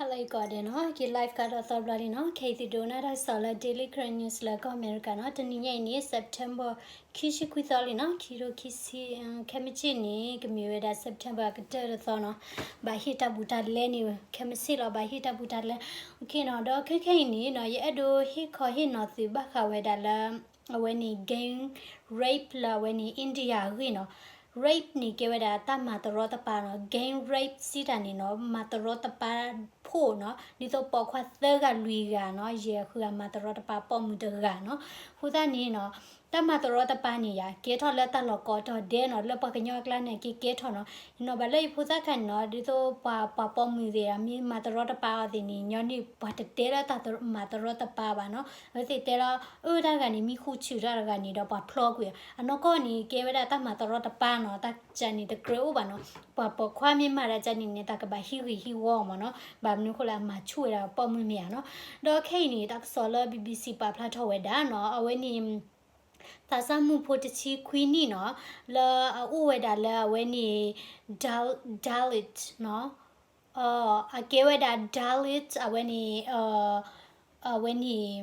Hello ကိးဂၤဒဲးနီၤ, က့ၤ live ကဒီးသီတဘျီလံနီၤ. ခဲအံၤသုဒိးနၣ်တၢ်ကစီၣ်လၢ Daily Karen News လၢကီၢ်အမဲရကၤနီၤ. တနံၤညါအံၤန့ၣ် September ခံဆံခွံသီလံနီၤ, ခံထိခံဆံ, ခဲမုၢ်ဆ့ၣ်န့ၣ် ကမ့ၢ်ဝဲဒၣ် September ကတၢၢ်တသီနီၤ. ဘၣ်ဟ့ၣ်တၢ်ဘူးတၢ်လဲန့ၣ် ခဲမုၢ်ဆ့ၣ်လီၤ, ဘၣ်ဟ့ၣ်တၢ်ဘူးတၢ်လဲ. OK နီၤ, ဒီးခဲခဲအံၤန့ၣ်နီၤ ယအဲၣ်ဒိးဟ့ၣ်ခီဟ့ၣ်နီၤသုဘၣ်ဃးဝဲဒၣ်လၢ အဝဲန့ၣ် gang rape လၢအဝဲန့ၣ် India အဂ့ၢ်နီၤ. Rape န့ၣ်ကဲဝဲဒၣ်တၢ်မၤတရီတပါနီၤ, gang rape စံးတၢ်န့ၣ်နီၤ မၤတရီတပါဖိနီၤ, ဒ်သိးပိာ်ခွါသၢဂၤလွံၢ်ဂၤနီၤ, ယဲၢ်ဃုဂၤမၤတရီတပါပိာ်မုၣ်တဂၤနီၤ. အဃိသတးန့ၣ်နီၤ တၢ်မၤတရီတပါန့ၣ်ယၤ ကဲထီၣ်လၢတၢ်လီၢ်ကိးတီၤဒဲးနီၤ, လၢပှၤကညီအကျါန့ၣ် ကကဲထီၣ်နီၤ. ယနီၤဘၣ်လၢယဖိသၣ်ခါန့ၣ်နီၤ, ဒ်သိးပှၤ ပှၤပိာ်မုၣ်သ့ၣ် မ့ၢ်မၤတရီတပါအီၤသ့ၣ်န့ၣ် ညီနုၢ်ပှၤတတဲလၢတၢ်မၤတရီတပါဘၣ်နီၤ. အဝဲသ့ၣ်တဲလီၤ အၢ တၢ်တဂၤန့ၣ် မံဃူဆူၣ်တၢ်တဂၤန့ၣ်ဒီးပှၤဖျီကွံာ်အီၤ. အနီၢ်ကီၢ်န့ၣ် ကဲဝဲဒၣ်တၢ်မၤတရီတပါနီၤ, တၢ်ကၢ်န့ၣ်တကြၢးအိၣ်ဘၣ်နီၤ. ပှၤပိာ်ခွါမ့ၢ်မၤတၢ်ကၢ်န့ၣ်န့ၣ် တၢ်ကဘၣ်ဟံးဂံၢ်ဟံးဝီမ့ၢ်နီၤ. ဘၣ်မနုၤအဃိလဲၣ် အမၤဆူၣ်ဝဲဒၣ်ပိာ်မုၣ်မ့ၢ်ဧါနီၤ. ဒီးခဲအံၤန့ၣ် တၢ်ကစီၣ်လၢ BBC ပာ်ဖျါထီၣ်ဝဲဒၣ်နီၤ, အဝဲန့ၣ် သးစၢ်မုၣ်ဖိတဆံခွံနံၣ်နီၤ, လၢအအိၣ်ဝဲဒၣ်လၢအဝဲန့ၣ် Dal- Dalit နီၤ, အကဲဝဲဒၣ် Dalit အဝဲန့ၣ် အဝဲန့ၣ်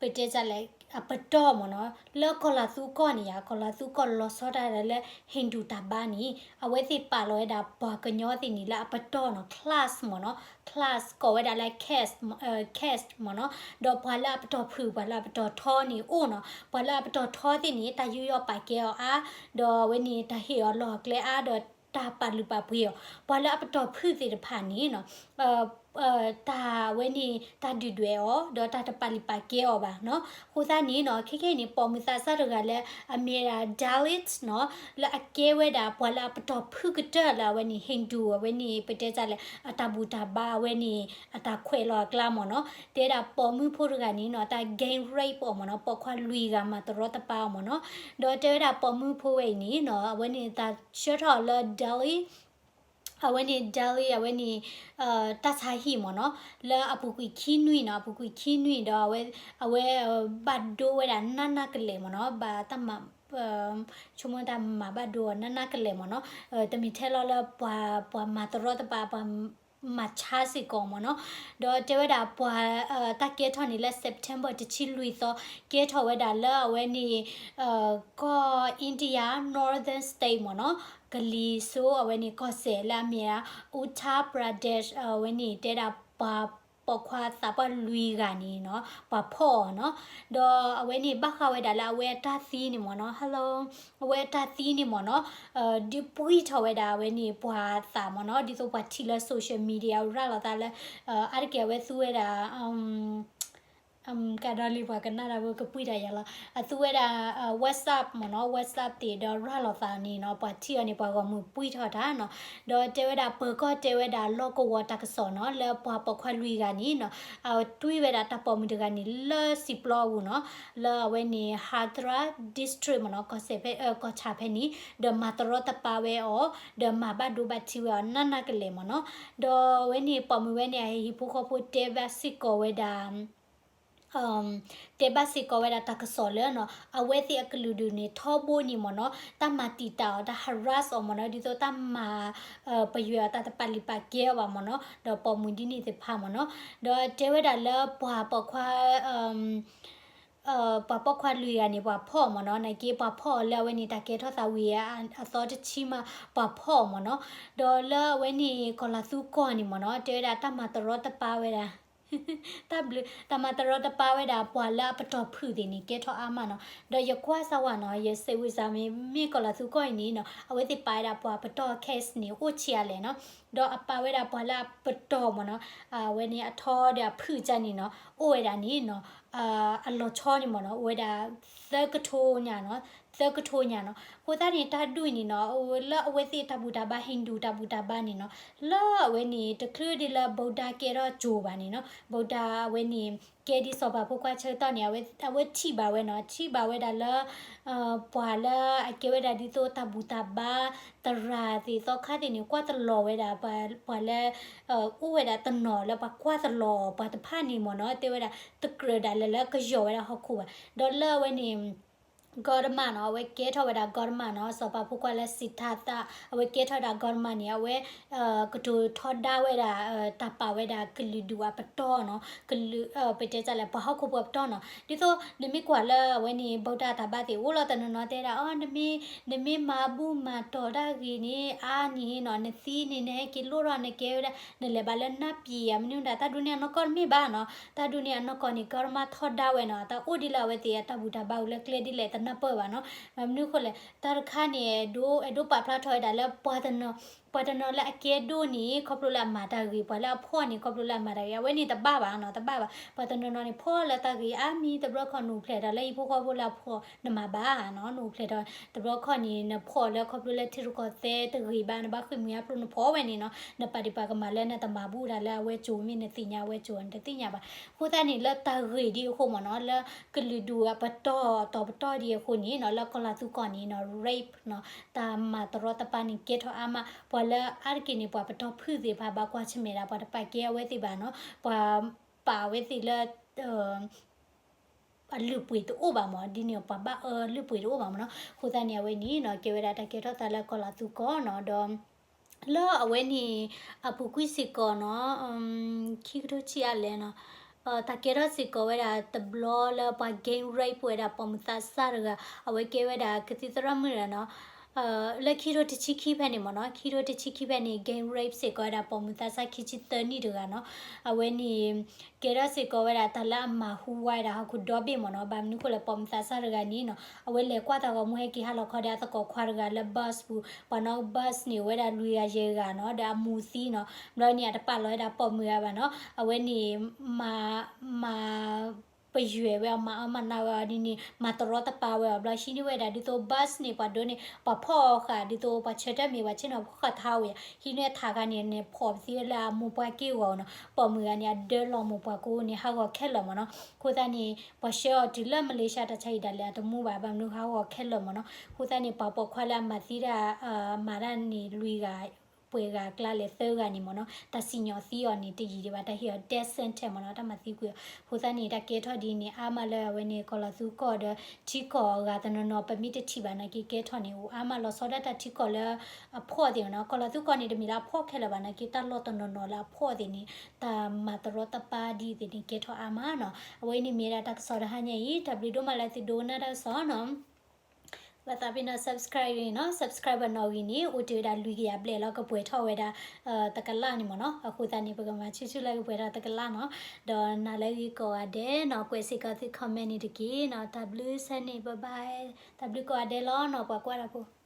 ပတဲဒ်လဲၣ် အပတီၢ်မ့ၢ်နီၤ, လၢကီၢ်လၤသူကီၢ်န့ၣ်ယါ, ကီၢ်လၤသူကီၢ်လီၤဆီဒၣ်တၢ်လၢ Hindu တၢ်ဘါန့ၣ် အဝဲသ့ၣ်ပာ်လီၤဝဲဒၣ်ပှၤကညီသ့ၣ်န့ၣ် လၢအပတီၢ်နီၤ, class မ့ၢ်နီၤ, class ကိးဝဲဒၣ်လၢ caste မ့ၢ်နီၤ, ဒီးပှၤလၢအပတီၢ်ဖုၣ် ပှၤလၢအပတီၢ်ထီန့ၣ်အိၣ်နီၤ, ပှၤလၢအပတီၢ်ထီသ့ၣ်န့ၣ် တၢ်ယူးယီၣ်ပာ်ကဲအီၤအါ, ဒီးအဝဲန့ၣ် တၢ်ဟ့ၣ်အီၤလီၢ်ကျဲအါ ဒီးတၢ်ပာ်လုၢ်ပာ်ပှ့ၤအီၤ, ပှၤလၢအပတီၢ်ဖုၣ်သ့ၣ်တဖၣ်န့ၣ်နီၤ တၢ်ဝဲန့ၣ် တၢ်ဒုၣ်ဒွဲၣ်အီၤ ဒီးတၢ်တပာ်လုၢ်ပာ်ကဲအီၤဘၣ်နီၤ. အဃိသတးန့ၣ်နီၤ ခဲခဲအံၤန့ၣ် ပိာ်မုၣ်သးစၢ်တဂၤလၢအမ့ၢ်ဒၣ် Dalit နီၤ, လၢအကဲဝဲဒၣ်ပှၤလၢအပတီၢ်ဖုၣ်ကတၢၢ်လၢအဝဲန့ၣ် Hindu အဝဲန့ၣ် ပတဲဒ်လဲၣ် အတၢ်ဘူၣ်တၢ်ဘါအဝဲန့ၣ် အတၢ်ခွဲးလီၤအကျါမ့ၢ်နီၤ, တဲဒၣ်ပိာ်မုၣ်ဖိတဂၤန့ၣ်နီၤ တၢ် gang rape အီၤမ့ၢ်နီၤ, ပိာ်ခွါလွံၢ်ဂၤမၤတရီတပါအီၤမ့ၢ်နီၤ. ဒီးတဲဝဲဒၣ်ပိာ်မုၣ်ဖိဝဲအံၤန့ၣ်နီၤ အဝဲန့ၣ်တၢ်ဆှၢထီၣ်လၢ Delhi အဝဲန့ၣ် Delhi အဝဲန့ၣ် တၢ်ဆါဟံၣ်မ့ၢ်နီၤ, လၢအပူၤကွံာ်ခံနွံနီၤ, အပူၤကွံာ်ခံနွံဒီး အဝဲ ဘၣ်ဒိဝဲဒၣ်နးနးကလဲာ်မ့ၢ်နီၤ, ဘၣ်တၢ်မၤ ဆိကမိၣ်တၢ်မၤဘၣ်ဒိအီၤနးနးကလဲာ်မ့ၢ်နီၤ, တမ့ၢ်ထဲလီၤလၢပှၤ ပှၤမၤတရီတပါ ပှၤမၤဆါစ့ၢ်ကီးမ့ၢ်နီၤ. ဒီးတဲဝဲဒၣ်ပှၤ တၢ်ကဲထီၣ်န့ၣ်လၢ September တဆံလွံၢ်သီ ကဲထီၣ်ဝဲဒၣ်လၢအဝဲန့ၣ် ကီၢ် India Northern State မ့ၢ်နီၤ, ကလံၤစိးအဝဲန့ၣ်ကီၢ်စဲၣ်လၢအမ့ၢ်ဒၣ် Uttar Pradesh အဝဲန့ၣ်တဲဒၣ်ပှၤပိာ်ခွါသးပှၢ်လွံၢ်ဂၤန့ၣ်နီၤ ပှၤဖီၣ်အီၤနီၤ. ဒီးအဝဲန့ၣ်ဘၣ်ဃးဝဲဒၣ်လၢအဝဲအတၢ်သံန့ၣ်မ့ၢ်နီၤ, hello, အဝဲအတၢ်သံန့ၣ်မ့ၢ်နီၤ ဒုးပှံၢ်ထီၣ်ဝဲဒၣ်အဝဲန့ၣ်ပှၤသးမ့ၢ်နီၤ, ဒ်သိးပှၤထံၣ်လၢ social media ရၤလီၤသးလၢ အါတက့ၢ်အဝဲသူဝဲဒၣ် ကဒီးလံပှၤကနၣ်တၢ်ဖိကပှံၢ်တၢ်ယၤလီၤ. အသူဝဲဒၣ် WhatsApp မ့ၢ်နီၤ, WhatsApp သ့ၣ်ဒီးရၤလီၤသးန့ၣ်နီၤ, ပှၤထံၣ်အီၤန့ၣ် ပှၤဂီၢ်မုၢ်ပှံၢ်ထီၣ်တၢ်နီၤ. ဒီးတဲဝဲဒၣ်ပၢၤကီၢ်တဲဝဲဒၣ်လီၢ်ကဝီၤတၢ်ကစီၣ်နီၤ, လၢပှၤပိာ်ခွါလွံၢ်ဂၤန့ၣ်နီၤ, အဝဲတွံၢ်ဝဲဒၣ်တၢ်ပိာ်မုၣ်တဂၤန့ၣ်လၢစံာ်ပျီအပူၤနီၤ, လၢအဝဲန့ၣ် Haldra District မ့ၢ်နီၤ, ကီၢ်စဲၣ်ဖဲ ကီၢ်ဆၣ်ဖဲန့ၣ်, ဒီးမၤတရီတပါဝဲအီၤ, ဒီးမၤဘၣ်ဒိဘၣ်ထံးဝဲအီၤနးနးကလဲာ်မ့ၢ်နီၤ. ဒီးအဝဲန့ၣ်ပိာ်မုၣ်ဝဲန့ၣ် အဟံၣ်ဖိဃီဖိတဲဘၣ်စ့ၢ်ကီးဝဲဒၣ် တဲဘၣ်စ့ၢ်ကီးဝဲဒၣ်တၢ်ကစီၣ်လၢနီၤ, အဝဲသ့ၣ်အကလုာ်ဒူၣ်န့ၣ် ထီဘိန့ၣ်မ့ၢ်နီၤ, တၢ်မၤတံာ်တာ်အီၤ တၢ် harass အီၤမ့ၢ်နီၤ, ဒ်သိးတၢ်မၤပယွဲအီၤ တၢ်တပာ်လုၢ်ပာ်ကဲအီၤဘၣ်မ့ၢ်နီၤ, ဒီးပိာ်မုၣ်ဒ်န့ၣ်သ့ၣ်တဖၣ်မ့ၢ်နီၤ, ဒီးတဲဝဲဒၣ်လၢပှၤပိာ်ခွါ ပှၤပိာ်ခွါလွံၢ်ဂၤန့ၣ် ပှၤဖီၣ်အီၤမ့ၢ်နီၤ, နာ်က့ပှၤဖီၣ်အီၤလၢအဝဲန့ၣ် တၢ်ကဲထီၣ်သးဝံၤအသီတဆံမး ပှၤဖီၣ်အီၤမ့ၢ်နီၤ, ဒီးလၢအဝဲန့ၣ်ကီၢ်လၤသူကီၢ်န့ၣ်မ့ၢ်နီၤ, တဲဝဲဒၣ်တၢ်မၤတရီတပါဝဲဒၣ် တၢ်ဘျုး တၢ်မၤတရီတပါဝဲဒၣ်ပှၤလၢအပတီၢ်ဖုၣ်သ့ၣ်န့ၣ် ကဲထီၣ်အါမးနီၤ, ဒီးယကွၢ်စၢ်ဝဲနီၤ, ယစံးဝံစၢ်မ့ၢ် မ့ၢ်ကီၢ်လၤသူကီၢ်အံၤန့ၣ်နီၤ, အဝဲသ့ၣ်ပာ်ဝဲဒၣ်ပှၤပတီၢ် case န့ၣ် အိၣ်ဆံးအါလဲၣ်နီၤ, ဒီးအပာ်ဝဲဒၣ်ပှၤလၢအပတီၢ်မ့ၢ်နီၤ, အဝဲန့ၣ်အထီဒီးအဖုၣ်ကၢ်န့ၣ်နီၤ, အိၣ်ဝဲဒၣ်န့ၣ်နီၤ, အလီၤဆီန့ၣ်မ့ၢ်နီၤ, အိၣ်ဝဲဒၣ် သၢကထိညါနီၤ, သၢကထိညါနီၤ, အဃိသတးန့ၣ် တၢ်ဒုးန့ၣ်နီၤ, လၢအဝဲသ့ၣ်တၢ်ဘူၣ်တၢ်ဘါ Hindu တၢ်ဘူၣ်တၢ်ဘါန့ၣ်နီၤ, လၢအဝဲန့ၣ် တချုးဒ်လၢ Buddha ကဲထီၣ်ကၠိၤဘၣ်န့ၣ်နီၤ, Buddha အဝဲန့ၣ် ကဲဒ်စီၤပၤဖိခွါဆၢကတီၢ်န့ၣ် အဝဲထံၣ်ဘၣ်ဝဲနီၤ, ထံၣ်ဘၣ်ဝဲဒၣ်လၢ ပှၤလၢအကဲဝဲဒၣ်ဒ်သိးတၢ်ဘူၣ်တၢ်ဘါ သရၣ်သ့ၣ်သီခါသ့ၣ်န့ၣ် ကွၢ်တလီၤဝဲဒၣ် ပှၤလၢ အိၣ်ဝဲဒၣ်တနီၤလၢပှၤကွၢ်တလီၤ ပှၤတဖၣ်န့ၣ်မ့ၢ်နီၤ, တဲဝဲဒၣ် တကြၢးဒၣ်လဲာ်လၢကယီၤဝဲဒၣ်ဟီၣ်ခိၣ်ဘၣ်, ဒီးလၢအဝဲန့ၣ် ဂေါတမနီၤ, အဝဲကဲထီၣ်ဝဲဒၣ်ဂေါတမနီၤ, စီၤပၤဖိခွါလၢစံးထါသၣ် အဝဲကဲထီၣ်ဝဲဒၣ်ဂေါတမန့ၣ် အဝဲ ကတိၤထီဒါဝဲဒၣ် တၢ်ပာ်ဝဲဒၣ်ကလုာ်ဒူၣ်အပတီၢ်နီၤ, ကလုာ် ပတဲတၢ်လဲၣ် ပှၤဟီၣ်ခိၣ်ဖိအပတီၢ်နီၤ, ဒ်သိးနမ့ၢ်ကွၢ်လၢအဝဲန့ၣ် ဗုဒ္ဓ တၢ်ဘၣ်သ့ၣ်အိၣ်လီၤတနီၤနီၤတဲဒၣ် အီ နမ့ၢ်မၤဘူၣ်မၤတီၤတၢ်ဂ့ၤန့ၣ် အါန့ၣ်နီၤ နသံန့ၣ် နဟဲက့ၤလိၣ်ထီၣ် နကဲဝဲဒၣ် နလဲၤဘၣ်လၢနၢ်ပံၤဧါ မနုၤဒၣ် တၢ်ဒ်န့ၣ်အနီၢ်ကီၢ်တမ့ၢ်ဘၣ်နီၤ, တၢ်ဒ်န့ၣ်အနီၢ်ကီၢ်န့ၣ် ဂေါတမထီဒါဝဲနီၤ, တၢ်အိၣ်ဒ်လၢအဝဲသ့ၣ် တၢ်ဘူၣ်တၢ်ဘါဝဲလၢကျဲဒ်လဲၣ် တနၢ်ပၢၢ်ဘၣ်နီၤ, မနုၤအဃိလဲၣ် တၢ်တခါန့ၣ် အဲၣ်ဒိး အဲၣ်ဒိးပာ်ဖျါထီၣ်ဝဲဒၣ်လၢပှၤတနီၤ ပှၤတနီၤလၢအကဲဒိၣ်န့ၣ် ခီဖျိလၢအမၤတၢ်ဂ့ၤ, ပှၤလၢအဖှီၣ်န့ၣ် ခီဖျိလၢအမၤတၢ်ဂ့ၤ, အဝဲန့ၣ်တဘၣ်ဘၣ်နီၤ, တဘၣ်ဘၣ်, ပှၤတနီၤနီၤန့ၣ် ဖှီၣ်လၢတၢ်ဂ့ၤအါမံၤ တဘျီခီၣ်နအိၣ်ဖျဲၣ်ဒီးလၢဟံၣ်ဖိဃီဖိလၢအဖှီၣ် နမၤဘၣ်နီၤ, နအိၣ်ဖျဲၣ်ဒီး တဘျီခီၣ်န့ၣ် နဖှီၣ်လၢခီဖျိလၢထံရူၢ်ကီၢ်သဲးတဂ့ၤဘၣ် နဘၣ်ဃ့ၢ်မှံဟးဖျိး နဖှီၣ်ဝဲန့ၣ်နီၤ, နပာ်ဒံးပာ်ကမၣ်လၢနတမၤဘူၣ်ဒၣ်လၢအဝဲကိၤမ့ၢ် နသ့ၣ်ညါအဝဲကိၤ နတသ့ၣ်ညါဘၣ်, အဃိသတးန့ၣ် လၢတၢ်ဂ့ၤဒ်အဃိမ့ၢ်နီၤ, လၢကလုာ်ဒူၣ်အပတီၢ်တီၤပတီၢ်ဒ်အဃိန့ၣ်နီၤ, လၢကီၢ်လၤသူကီၢ်န့ၣ်နီၤ rape နီၤ, တၢ်မၤတရီတပါန့ၣ် ကဲထီၣ်အါမး, ပှၤလၢအါတက့ၢ်န့ၣ် ပှၤပတီၢ်ဖုၣ်သ့ၣ်တဖၣ် ဘၣ်ကွၢ်ဆၢၣ်မဲာ်ဒၣ် ပှၤတပာ်ကဲအဝဲသ့ၣ်ဘၣ်နီၤ, ပှၤပာ်အဝဲသ့ၣ်လၢ အလုၢ်အပှ့ၤတအိၣ်ဘၣ်မ့ၢ်, ဒ်န့ၣ်ပှၤဘၣ်အၢလုၢ်အပှ့ၤတအိၣ်ဘၣ်မ့ၢ်နီၤ, အဃိသတးန့ၣ် အဝဲန့ၣ်နီၤ ကဲဝဲဒၣ်တၢ်ကဲထီၣ်သးလၢကီၢ်လၤသူကီၢ်နီၤ, ဒီး လၢအဝဲန့ၣ် အပူၤကွံာ်စ့ၢ်ကီးနီၤ, ခံကထိဆံးအါလဲၣ်နီၤ, တၢ်ကဲထီၣ်စ့ၢ်ကီးဝဲဒၣ်တဘျီလၢပှၤ gang rape ဝဲဒၣ်ပိာ်မုၣ်သးစၢ်တဂၤ, အဝဲကဲဝဲဒၣ်ကသံၣ်သရၣ်မုၣ်တဂၤနီၤ, လၢခံထိတဆံခံဖဲန့ၣ်မ့ၢ်နီၤ, ခံထိတဆံခံဖဲန့ၣ် gang rape စ့ၢ်ကီးဝဲဒၣ်ပိာ်မုၣ်သးစၢ်ခံဆံသၢနံၣ်တဂၤနီၤ, အဝဲန့ၣ် ကဲထီၣ်စ့ၢ်ကီးဝဲဒၣ်တၢ်လၢအမၤဟူဝါဝဲဒၣ်ဟီၣ်ခိၣ်ဒီဘ့ၣ်မ့ၢ်နီၤ, ဘၣ်မနုၤအဃိလဲၣ် ပိာ်မုၣ်သးစၢ်တဂၤန့ၣ်နီၤ, အဝဲလဲၤကွၢ်တၢ်ဂီၤမူဟဲက့ၤဟါလီၤခီဒီးအသကိးခွါတဂၤလၢ bus ပူၤ, ပှၤနီၣ် bus န့ၣ် အိၣ်ဝဲဒၣ်လွံၢ်ဂၤယဲၢ်ဂၤနီၤ, ဒီးအမူၤသံနီၤ, ဘျီန့ၣ် အတပာ်လီၤဝဲဒၣ်ပိာ်မုၣ်ဂၤဘၣ်နီၤ, အဝဲန့ၣ် မၤ မၤ ပယွဲၢ်ဝဲအီၤ မၤအၢမၤနးဝဲအီၤဒ်န့ၣ် မၤတရီတပါဝဲအီၤ ဘျီဟံးန့ၢ်ဝဲဒၣ်ဒ်သိး bus န့ၣ် ပှၤဒိးန့ၣ် ပှၤဖီၣ်အီၤဃာ်ဒ်သိး ပှၤဆၢထၢၣ်မ့ၢ်ပှၤဆ့ၣ်နီၤဖီၣ်ဃာ်ထါဝဲ, ဟံးန့ၢ်ထးခါန့ၣ် န့ၣ်ဖီၣ်ပသံဝဲလၢအမိၢ်ပှၢ်က့ၢ်ဂီၤနီၤ, ပိာ်မုၣ်ဂၤန့ၣ် အဒၢလီၤမိၢ်ပှၢ်ကိန့ၣ် ဟးဂီၤခဲလၢာ်မ့ၢ်နီၤ, အဃိသတးန့ၣ် ပှၤဆှၢအီၤတုၤလၢ Malaysia တၢ်ဆါဟံၣ်ဒၣ်လဲာ် အတမူဘၣ် ဘၣ်မနုၤဟးဂီၤခဲလၢာ်မ့ၢ်နီၤ, အဃိသတးန့ၣ် ပှၤပိာ်ခွါလၢအမၤသံတၢ် မၤတၢ်န့ၣ် လွံၢ်ဂၤ ပှဲၤဂၤကျါလဲၣ် သၢဂၤန့ၣ်မ့ၢ်နီၤ, တၢ်စံၣ်ညီၣ်သံအီၤန့ၣ် တယံာ်ဒံးဘၣ်, တၢ်ဟ့ၣ်အီၤ death sentence မ့ၢ်နီၤ, တၢ်မၤသံကွံာ်အီၤ, အဃိသတးန့ၣ် တၢ်ကဲထီၣ်ဒ်န့ၣ် အါမးလၢအဝဲန့ၣ် ကီၤလီၤသူကီၢ်ဒီး ထံကီၢ်အဂၤတနီၤနီၤ ပမ့ၢ်တထံၣ်ဘၣ်နာ်က့ ကဲထီၣ်န့ၣ် အိၣ်အါမးလီၤဆီဒၣ်တၢ်ထံကီၢ်လၢအဖှီၣ်သ့ၣ်မ့ၢ်နီၤ, ကီၤလီၤသူကီၢ်န့ၣ် တမ့ၢ်လၢအဖှီၣ်ခဲလၢာ်ဘၣ်နာ်က့ တၢ်လီၢ်တနီၤနီၤလၢအဖှီၣ်သ့ၣ်န့ၣ် တၢ်မၤတရီတပါဒ်သ့ၣ်န့ၣ် ကဲထီၣ်အါမးနီၤ, အဝဲန့ၣ်မ့ၢ်ဒၣ်တၢ်ကစီၣ်တဟါညါအံၤ, တၢ်ဘျုးဒိၣ်မးလၢသုဒိကနၣ်တၢ်ကစီၣ်နီၤ. ဘၣ်သးပ့ၤနီၣ် subscribe န့ၣ်နီၤ, subscribe နီၣ်ဂံၢ်န့ၣ် အိၣ်တ့ၢ်ဝဲဒၣ်လွံၢ်ကယၤဘျဲၣ်လီၤ ကပှဲၤထီၣ်ဝဲဒၣ် တကလးန့ၣ်မ့ၢ်နီၤ, အဃိသတးန့ၣ် ပကမၤဆူၣ်ဆူၣ်လၢကပှဲၤထီၣ်တကလးနီၤ, ဒီးနၤလၢဂ့ၤကိးဂၤဒဲးနီၤ, ကွဲးစ့ၢ်ကီးသု comment န့ၣ်တက့ၢ်နီၤ, တၢ်ဘျုးစဲန့ၣ် bye bye, တၢ်ဘျုးကိးဂၤဒဲးလီၤနီၤ, ပှၤကွၢ်တၢ်ဖိ